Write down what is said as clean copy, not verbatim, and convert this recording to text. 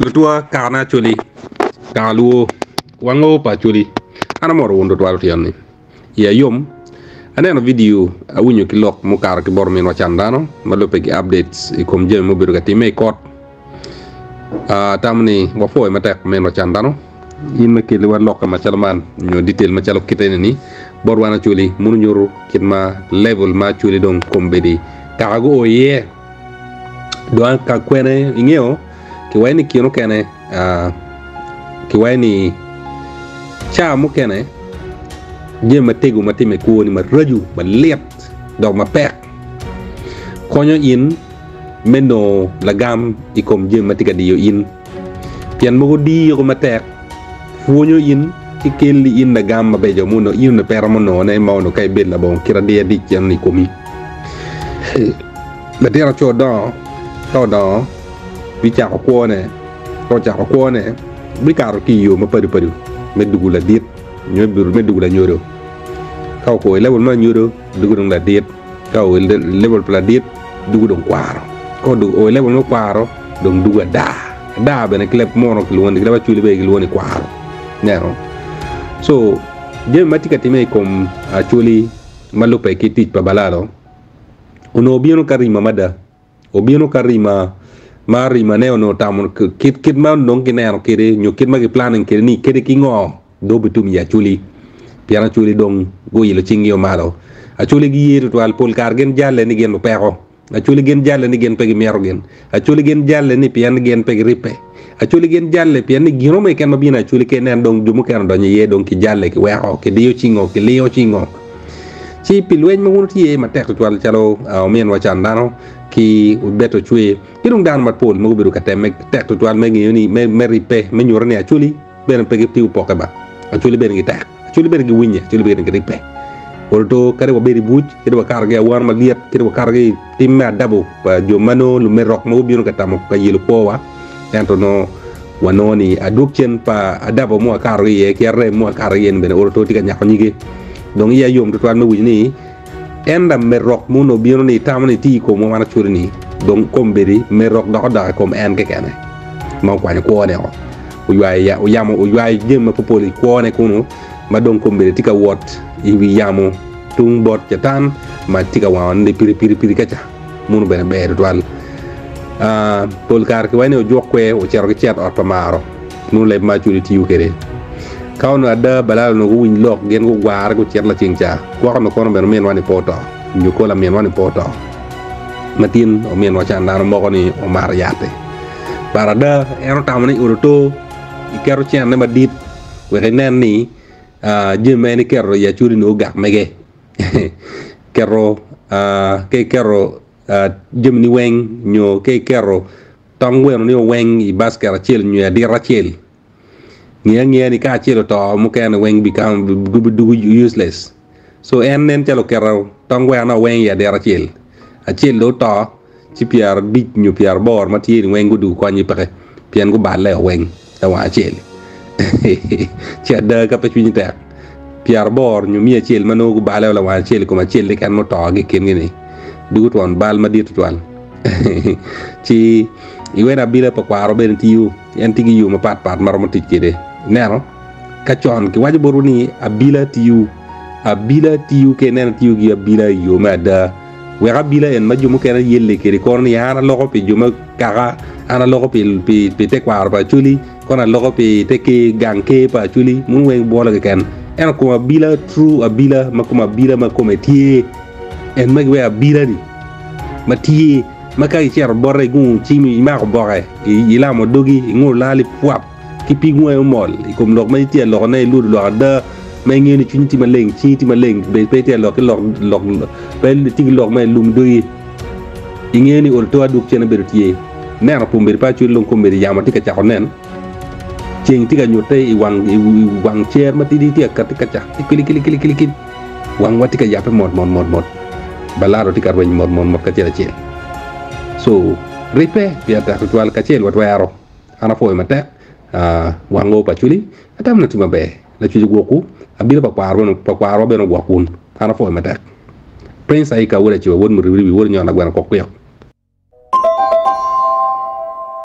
Lutwa kakana Acholi, kaka Luo, wango pa Acholi. An amoro wun tutwal otyeno-ni. Iya yom, aneno vidio, awinyo ki lok mukato ki bot ominwa Candano ma lubbe ki updates i kom jami mubedo ka timme i kot. Atamo ni wapwoyo matek ominwa Candano in me keliwa lokke macalo man nyo detail macalo kite eni-ni bot wan Acholi mono nyuto kit ma level ma Acholi dong kombeddi kaka guo iye. Dong ka kwene ingeyo kiwaco ni kine okene kiwaco ni ca mukene jami matego ma timme i kwoni maraco malit dok mapek konyo in me nongo lagam i kom jami ma tye ka diyo in pien mogo diyoko matek pwonyo in ci kelli in lagam mabeco ma onongo in onongo pe iromo nongone ma onongo ka ibedo labongo kit adiya dic eno i komi. Latin aco dongo, ka odongo bicako kwone, ka ocako kwone bikato ki i yo mapadi padi me dugo ladit nyo me dugo lanyodo. Ka okwo i level me anyodo dugo dong ladit, ka oo i level pa ladit dugo dong kwaro, ka oo i level me kwaro dong dugo adaa, adaa bene ki leb munu kilwongo ni ki leb acholi bene kilwongo ni kwaro ineno. So jami ma tye ka timme i kom acholi ma lubbe ki tic pa balalo onongo obino ka rima mada, obino ka rima ma rimane onongo otamo kit kit ma onongo gineno kwede nyo kit ma gi planning kwede ni kadi ki ngo dong obitum i Acholi pien Acholi dong guilo cinggi malo. Acholi giye tutwal pol kare gin jalle ni gin lupeko, Acholi gin jalle ni gin pe gimito gin, Acholi gin jalle ni pien gin pe giribbe. Acholi gin jalle pien ni gino mo keken ma bino i Acholi ka inen dong jo mukene odonyo iye dong kijalle, kiweko, kidiyo cingo, kilingo cingo. Ci pi lweny ma wun wutye iye matek tutwal calo ominwa Candano ki Beto Cwe ki dong dano mapol ma gubedo ka temme tek tutwal me ngeyo ni me ribbe me nyuto ni Acholi bene pe gitye opokke ba Acholi bene gitek Acholi bene giwinye Acholi bene giribbe. Oto kadi wabed i buc kadi wakato ki i awano malyet kadi wakato ki i tim me adabo pa jo ma nongo lumerok ma gubino ka tamo ka yelo kwowa ento nongo wanongo ni adwog cen pa adabo ma wakato ki iye ki arem ma wakato ki iye-ni bene oto tye ka nyako nyige. Dong iya yom tutwal me winyo ni en lamerok ma onongo obino ni tamo ni tye i komwa wan Acholi-ni dong kombeddi merok dok odok i kom en kekene ma okwanyo kwone o oywayo oyamo oywayo jami mapopol i kwone kunu ma dong kombeddi tye ka wot i wi yamo tung bot Catan ma tye ka wango ni piripiripiri ka ca muno bene ber tutwal. Pol kare kiwaco ni ojuk kwer ocito ki cet ot pa maro muno leb ma Acholi tiyo kwede. Ka onongo ada balal onongo guwiny lok gin gugware gucit laceng ca gwok onongo kono bene ominwa ni pe oto nyo ko laminwa ni pe oto ma tin ominwa can dano moko ni omato yat-ti. But ada en otamo ni oto iketo cene madit wek inen ni jami ma en iketo i Acholi ni ogak mege keto ka iketo jami ni weng nyo ka iketo tong gweno ni weng i basket acel nyo i adita acel nge angeya ni ka acel oto mukene weng become gubidugo useless so en nen calo oketo tong gweno weng i adita acel acel dong oto ci pyerabic nyo pyeraboro ma tye ni weng gudugo konygi peke pien guballe o weng lawang acel ci ada ka pe cwinyi tek pyeraboro nyo miya acel ma nongo gubale o lawang acel i kom acel keken ma oto ki i kingi ni dugo twon bal madit tutwal ci iweno abila pa kwaro bene tiyo en tye ki yo mapat pat ma romo tic kwede ineno ka con kiwaco botwu ni abila tiyo abila tiyo ka ineno tiyo ki abila i yo me ada Wek abila en ma jo mukene yelle kwede kono ni an aloko pi jo me kaka, an aloko pi, pi, pi tekwaro pa Acholi, kono aloko pi te ker, gang ker pa Acholi, munu weng bwolo keken. Ento kom abila, true abila, ma kom abila ma kome tye, en ma giweko abila-ni ma tye, ma ka icito bote igungo cimi, imako boke, ilamo dogi, ingulo lali pwap. ki pig wangi omol i kom lok ma itye ka lokone, ilwodo lok ada ma ingeyo ni cwinyi tye maleng, cingi tye maleng, bed pe itye ka lok ki lok, lok, pe itye ki lok ma ilum dogi. Ingeyo ni olo to adwog cene bedo tye. Neno kombeddi pe acwele dong kombeddi yamo tye ka cako nen, ceng tye ka nyutte i wang, i wang cer matidi tye ka katti ka cak kili kili kili kili kili. Wangwa tye ka yabbe mot mot mot mot. Balado tye ka rweny mot mot mot kacel acel. So, ribbe pire tek tutwal kacel watwero. An apwoyo matek wang o pa Acholi, atamo ni atye maber. Lacwec ogwokwu, abila pa kwarwa bene ogwok wun. An apwoyo matek. Prince Aika wod Aciwa wod Muribiribi wod Onyona Gweno Kok Kwik.